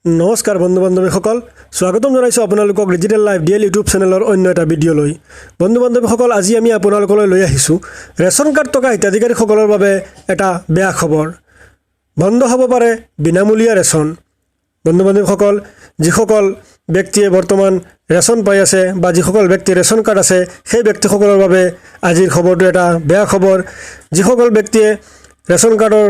নমস্কাৰ বন্ধু বান্ধৱীসকল, স্বাগতম জনাইছোঁ আপোনালোকক ডিজিটেল লাইফ ডিএল ইউটিউব চেনেলৰ অন্য এটা ভিডিঅ'লৈ। বন্ধু বান্ধৱীসকল, আজি আমি আপোনালোকলৈ লৈ আহিছোঁ ৰেচন কাৰ্ড থকা হিতাধিকাৰীসকলৰ বাবে এটা বেয়া খবৰ। বন্ধ হ'ব পাৰে বিনামূলীয়া ৰেচন। বন্ধু বান্ধৱীসকল, যিসকল ব্যক্তিয়ে বৰ্তমান ৰেচন পাই আছে বা যিসকল ব্যক্তিৰ ৰেচন কাৰ্ড আছে, সেই ব্যক্তিসকলৰ বাবে আজিৰ খবৰটো এটা বেয়া খবৰ। যিসকল ব্যক্তিয়ে ৰেচন কাৰ্ডৰ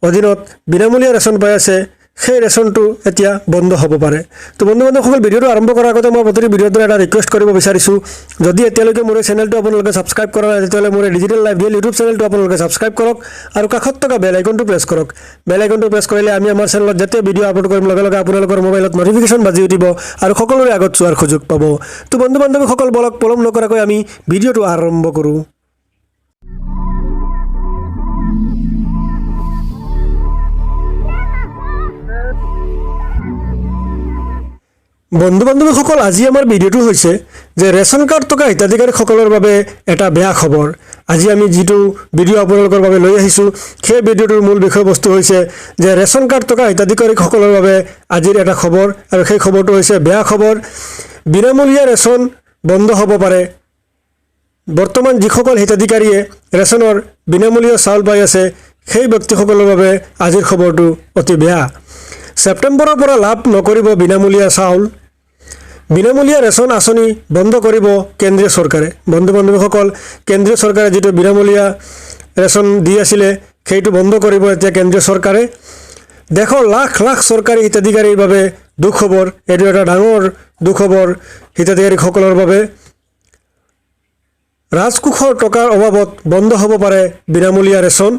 অধীনত বিনামূলীয়া ৰেচন পাই আছে, সেই ৰেচনটো এতিয়া বন্ধ হ'ব পাৰে। তো বন্ধু বান্ধৱীসকল, ভিডিঅ'টো আৰম্ভ কৰাৰ আগতে মই প্ৰতিটো ভিডিঅ'ৰ দ্বাৰা এটা ৰিকুৱেষ্ট কৰিব বিচাৰিছোঁ। যদি এতিয়ালৈকে মোৰ এই চেনেলটো আপোনালোকে ছাবস্ক্ৰাইব কৰা নাই, তেতিয়াহ'লে মোৰ এই ডিজিটেল লাইফ ডিএল ইউটিউব চেনেলটো আপোনালোকে ছাবস্ক্ৰাইব কৰক আৰু কাষত থকা বেল আইকনটো প্ৰেছ কৰক। বেল আইকনটো প্ৰেছ কৰিলে আমি আমাৰ চেনেলত যেতিয়া ভিডিঅ' আপলোড কৰিম, লগে লগে আপোনালোকৰ মোবাইলত নটিফিকেশ্যন বাজি উঠিব আৰু সকলোৰে আগত চোৱাৰ সুযোগ পাব। তো বন্ধু বান্ধৱীসকল, বলক, পলম নকৰাকৈ আমি ভিডিঅ'টো আৰম্ভ কৰোঁ। বন্ধু বান্ধৱীসকল, আজি আমাৰ ভিডিঅ'টো হৈছে যে ৰেচন কাৰ্ড থকা হিতাধিকাৰীসকলৰ বাবে এটা বেয়া খবৰ। আজি আমি যিটো ভিডিঅ' আপোনালোকৰ বাবে লৈ আহিছোঁ, সেই ভিডিঅ'টোৰ মূল বিষয়বস্তু হৈছে যে ৰেচন কাৰ্ড থকা হিতাধিকাৰীসকলৰ বাবে আজিৰ এটা খবৰ আৰু সেই খবৰটো হৈছে বেয়া খবৰ। বিনামূলীয়া ৰেচন বন্ধ হ'ব পাৰে। বৰ্তমান যিসকল হিতাধিকাৰীয়ে ৰেচনৰ বিনামূলীয়া চাউল পাই আছে, সেই ব্যক্তিসকলৰ বাবে আজিৰ খবৰটো অতি বেয়া। ছেপ্টেম্বৰৰ পৰা লাভ নকৰিব বিনামূলীয়া চাউল। বিনামূলীয়া ৰেচন আঁচনি বন্ধ কৰিব কেন্দ্ৰীয় চৰকাৰে। বন্ধু বান্ধৱীসকল, কেন্দ্ৰীয় চৰকাৰে যিটো বিনামূলীয়া ৰেচন দি আছিলে, সেইটো বন্ধ কৰিব এতিয়া কেন্দ্ৰীয় চৰকাৰে। দেশৰ লাখ লাখ চৰকাৰী হিতাধিকাৰীৰ বাবে দুখবৰ। এইটো এটা ডাঙৰ দুখবৰ হিতাধিকাৰীসকলৰ বাবে। ৰাজকোষৰ টকাৰ অভাৱত বন্ধ হ'ব পাৰে বিনামূলীয়া ৰেচন।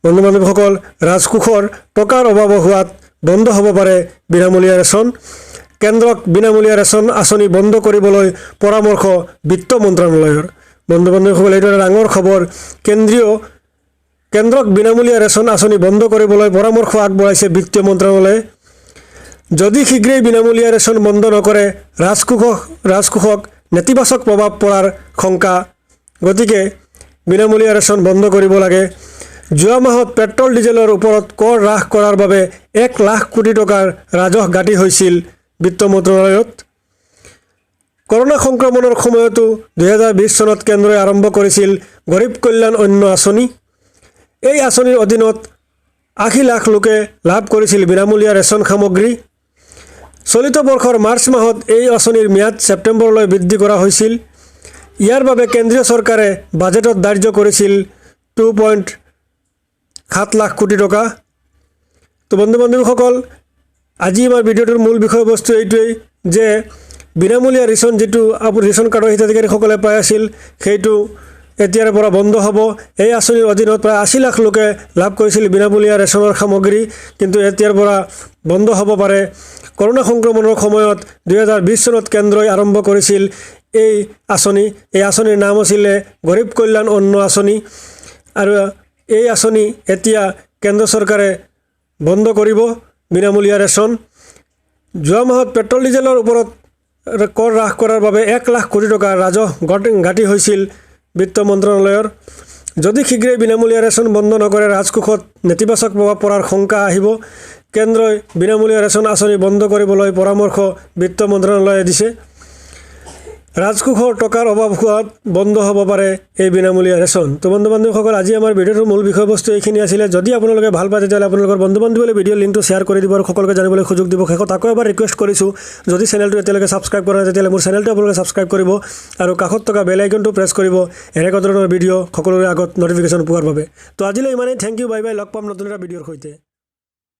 বন্ধু বান্ধৱীসকল, ৰাজকোষৰ টকাৰ অভাৱ হোৱাত বন্ধ হ'ব পাৰে বিনামূলীয়া ৰেচন। কেন্দ্ৰক বিনামূলীয়া ৰেচন আঁচনি বন্ধ কৰিবলৈ পৰামৰ্শ বিত্ত মন্ত্ৰালয়ৰ। বন্ধু বান্ধৱীসকল, এইটো এটা ডাঙৰ খবৰ। কেন্দ্ৰক বিনামূলীয়া ৰেচন আঁচনি বন্ধ কৰিবলৈ পৰামৰ্শ আগবঢ়াইছে বিত্তীয় মন্ত্ৰালয়ে। যদি শীঘ্ৰেই বিনামূলীয়া ৰেচন বন্ধ নকৰে, ৰাজকোষক নেতিবাচক প্ৰভাৱ পৰাৰ শংকা। গতিকে বিনামূলীয়া ৰেচন বন্ধ কৰিব লাগে। যোৱা মাহত পেট্ৰল ডিজেলৰ ওপৰত কৰ হ্ৰাস কৰাৰ বাবে 1 লাখ কোটি টকাৰ ৰাজহ ঘাটি হৈছিল বিত্ত মন্ত্ৰালয়ত। কৰোণা সংক্ৰমণৰ সময়তো 2020 চনত কেন্দ্ৰই আৰম্ভ কৰিছিল গৰীব কল্যাণ অন্ন আঁচনি। এই আঁচনিৰ অধীনত 80 লাখ লোকে লাভ কৰিছিল বিনামূলীয়া ৰেচন সামগ্ৰী। চলিত বৰ্ষৰ মাৰ্চ মাহত এই আঁচনিৰ ম্যাদ ছেপ্টেম্বৰলৈ বৃদ্ধি কৰা হৈছিল। ইয়াৰ বাবে কেন্দ্ৰীয় চৰকাৰে বাজেটত ধাৰ্য কৰিছিল 2.7 লাখ কোটি টকা। তো বন্ধু বান্ধৱীসকল, আজি আমাৰ ভিডিঅ'টোৰ মূল বিষয়বস্তু এইটোৱেই যে বিনামূলীয়া ৰেচন যিটো ৰেচন কাৰ্ডৰ হিতাধিকাৰীসকলে পাই আছিল, সেইটো এতিয়াৰ পৰা বন্ধ হ'ব। এই আঁচনিৰ অধীনত প্ৰায় 80 লাখ লোকে লাভ কৰিছিল বিনামূলীয়া ৰেচনৰ সামগ্ৰী, কিন্তু এতিয়াৰ পৰা বন্ধ হ'ব পাৰে। কৰোণা সংক্ৰমণৰ সময়ত 2020 চনত কেন্দ্ৰই আৰম্ভ কৰিছিল এই আঁচনি। এই আঁচনিৰ নাম আছিলে গৰীব কল্যাণ অন্ন আঁচনি আৰু এই আঁচনি এতিয়া কেন্দ্ৰ চৰকাৰে বন্ধ কৰিব বিনামূলীয়া ৰেচন। যোৱা মাহত পেট্ৰল ডিজেলৰ ওপৰত কৰ হ্ৰাস কৰাৰ বাবে 1 লাখ কোটি টকাৰ ৰাজহ ঘাটি হৈছিল বিত্ত মন্ত্ৰালয়ৰ। যদি শীঘ্ৰেই বিনামূলীয়া ৰেচন বন্ধ নকৰে, ৰাজকোষত নেতিবাচক প্ৰভাৱ পৰাৰ শংকা আহিব। কেন্দ্ৰই বিনামূলীয়া ৰেচন আঁচনি বন্ধ কৰিবলৈ পৰামৰ্শ বিত্ত মন্ত্ৰালয়ে দিছে। ৰাজকোষৰ টকাৰ অভাৱ হোৱাত বন্ধ হ'ব পাৰে এই বিনামূলীয়া ৰেচন। তো বন্ধু বান্ধৱীসকল, আজি আমাৰ ভিডিঅ'টোৰ মূল বিষয়বস্তু এইখিনি আছিলে। যদি আপোনালোকে ভাল পায়, তেতিয়াহ'লে আপোনালোকৰ বন্ধু বান্ধৱীলৈ ভিডিঅ' লিংকটো শ্বেয়াৰ কৰি দিব আৰু সকলোকে জানিবলৈ সুযোগ দিব। শেষত আকৌ এবাৰ ৰিকুৱেষ্ট কৰিছোঁ, যদি চেনেলটো এতিয়ালৈকে ছাবস্ক্ৰাইব কৰা নাই, তেতিয়াহ'লে মোৰ চেনেলটো আপোনালোকে ছাবস্ক্ৰাইব কৰিব আৰু কাষত থকা বেল আইকনটো প্ৰেছ কৰিব, এনেকুৱা ধৰণৰ ভিডিঅ' সকলোৰে আগত নটিফিকেশ্যন পোৱাৰ বাবে। তো আজিলৈ ইমানেই। Thank you, bye bye. লগ পাম নতুন এটা ভিডিঅ'ৰ সৈতে।